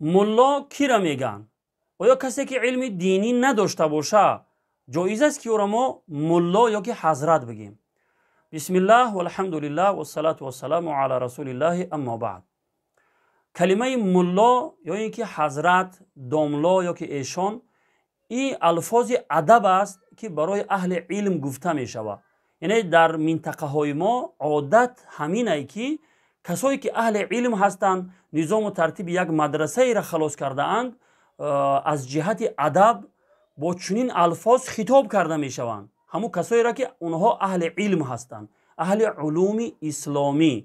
Мулло кира мегӯянд? Оё касе ки илми динӣ надошта боша, ҷоиз аст, ки ӯро мо мулло ё ки ҳазрат бигем? Бисмиллаҳ, валҳамдулиллаҳ, вассалату вассаламу ала расулиллаҳи, аммо баъд. Калимаи мулло ё ин ки ҳазрат, домло ё ки эшон, ин алфози адаб аст, ки барои аҳли илм гуфта мешавад. Яъне дар минтақаҳои мо одат ҳаминае, ки касое ки аҳли илм ҳастанд, низому тартиби як мадрасаеро халос кардаанд, аз ҷиҳати адаб бо чунин алфоз хитоб карда мешаванд ҳамун касоеро, ки онҳо аҳли илм ҳастанд, аҳли улуми исломӣ.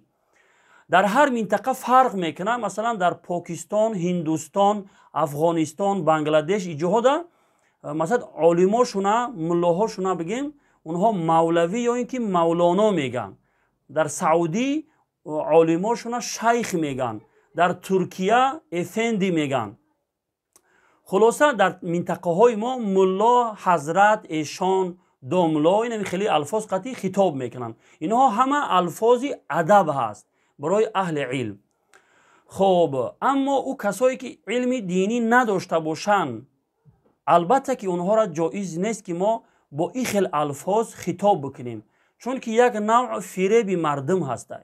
Дар ҳар минтақа фарқ мекунад. Масалан, дар Покистон, Ҳиндустон, Афғонистон, Бангладеш иҷоҳода, масалан, олимошуна, муллоҳошуна бигем, онҳо мавлавӣ ё ин ки мавлоно мегӯянд. Дар Саудӣ олимошуна шайх мегӯянд, дар Туркия эфенди мегӯянд. Хулоса, дар минтақаҳои мо мулло, ҳазрат, эшон, домло, инами хеле алфоз қатъӣ хитоб мекунанд. Инҳо ҳама алфози адаб ҳаст барои аҳли илм. Хоб, аммо ӯ касое ки илми динӣ надошта бошанд, албатта ки онҳоро ҷоиз нест, ки мо бо ин хел алфоз хитоб бикунем, чунки як навъ фиреби мардум ҳаста.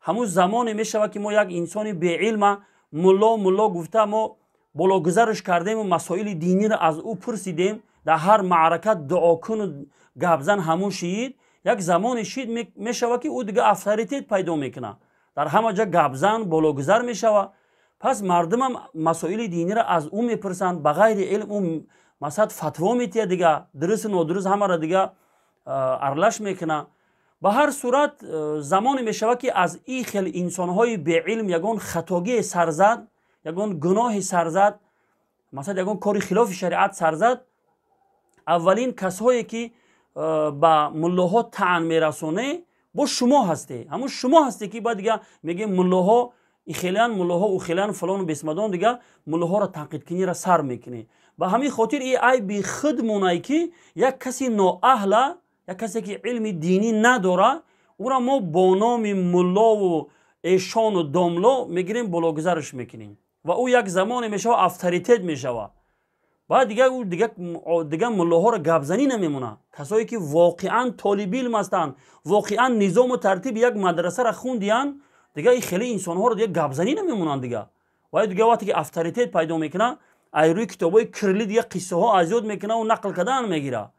Ҳамун замоне мешавад, ки мо як инсони беилма мулло, мулло гуфта, мо бологузарш кардему масоили диниро аз ӯ пурсидем, дар ҳар маърака дуокуну гапзан ҳамун шиид. Як замоне шид мешавад, ки ӯ дига авторитет пайдо мекунад, дар ҳама ҷа гапзан, бологузар мешавад. Пас мардумам масоили диниро аз ӯ мепурсанд. Ба ғайри илм ӯ, масалан, фатво метиҳад, дига дурусту нодуруст ҳамаро дига арлаш мекунад. Ба ҳар сурат, замоне мешавад, ки аз ин хел инсонҳои беилм ягон хатогие сарзад, ягон гуноҳе сарзад, масалан, ягон кори хилофи шариат сарзад, аввалин касҳое ки ба муллоҳо таън мерасоне, бо шумо ҳасте. Ҳамун шумо ҳасте, ки баъд дига мегӯем, муллоҳо ихелиян, муллоҳо ухелиян, фалону бесмадон, дига муллоҳоро танқидкуниро сар мекунӣ. Ба ҳамин хотир и айби худмонае, ки як каси ноаҳла, як касе ки илми динӣ надора, ӯра мо бо номи муллову эшону домло мегирем, бологузарш мекунем ва ӯ як замоне мешава, авторитет мешава. Баъд дига ӯ дига муллоҳоро гапзанӣ намемонад. Касое ки воқеан толибилм ҳастанд, воқеан низому тартиби як мадрасаро хундиянд, дига и хеле инсонҳоро дига гапзанӣ намемонанд дига. Ва дига вақте ки авторитет пайдо мекунад, ай рӯи китобҳои кирли дига қиссаҳо аз ёд мекунаву нақл кардан мегира.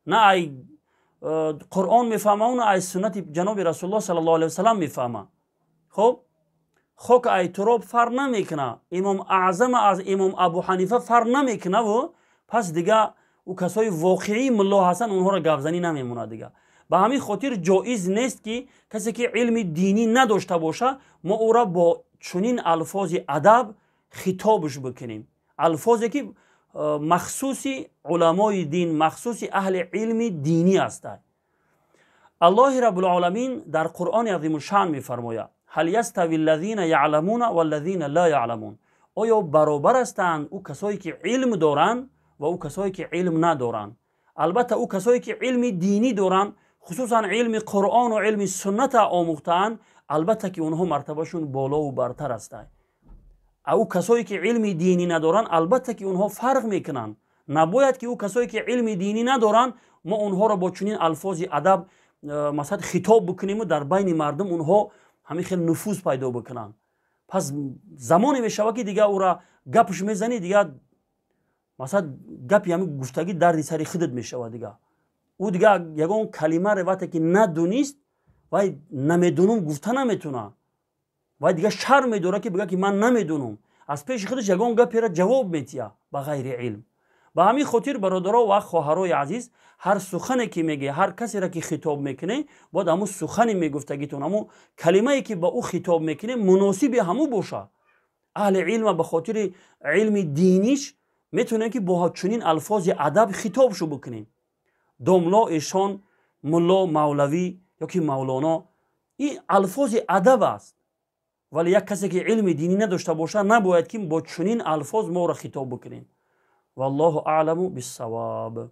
На ай Қуръон мефаҳмаву, на ай суннати ҷаноби Расулуллоҳ саллаллоҳу алайҳи васалам мефаҳма. Хоб, хок ай туроб фарқ намекуна, Имом Аъзама аз Имом Абу Ҳанифа фарқ намекунаву, пас дига ӯ касои воқеии мулло ҳастанд, онҳоро гапзанӣ намемонад дига. Ба ҳамин хотир ҷоиз нест, ки касе ки илми динӣ надошта боша, мо ӯро бо чунин алфози адаб хитобш бикунем, алфозе ки махсуси уламои дин, махсуси аҳли илми динӣ ҳастанд. Аллоҳи Рабулоламин дар Қуръони азимушшаън мефармояд: هل يستوي الذين يعلمون والذين لا يعلمون. Оё баробар ҳастанд ӯ касое ки илм доранд ва ӯ касое ки илм надоранд? Албатта, ӯ касое ки илми динӣ доранд, хусусан илми Қуръону илми сунната омӯхтаанд, албатта ки онҳо мартабашон болову бартар ҳастанд. Ӯ касое ки илми динӣ надоранд, албатта ки онҳо фарқ мекунанд. Набояд, ки ӯ касое ки илми динӣ надоранд, мо онҳоро бо чунин алфози адаб, масалан, хитоб бикунему дар байни мардум онҳо ҳамин хел нуфуз пайдо бикунанд. Пас замоне мешавад, ки дига ӯра гапш мезанӣ, дига, масалан, гапи ҳамин гуфтагӣ дарди сари худат мешавад. Дига ӯ дига ягон калимаре вақте ки надонист, вай намедонум гуфта наметуна. Вай дига шарм медорад, ки бигӯяд, ки ман намедонум. Аз пеши худаш ягон гапера ҷавоб метиҳа ба ғайри илм. Ба ҳамин хотир, бародаро ва хоҳарои азиз, ҳар сухане ки мегӯӣ, ҳар касеро ки хитоб мекунӣ, бояд ҳамун сухане мегуфтагитон, ҳамун калимае ки ба ӯ хитоб мекунӣ, муносиби ҳамун боша. Аҳли илма ба хотири илми диниш метавонем, ки бо чунин алфози адаб хитобшу бикунем: домло, эшон, мулло, мавлавӣ ё ки мавлоно. Ин алфози адаб аст, вале як касе ки илми динӣ надошта бошад, набояд, ки бо чунин алфоз моро хитоб бикунем. Валлоҳу аъламу биссавоб.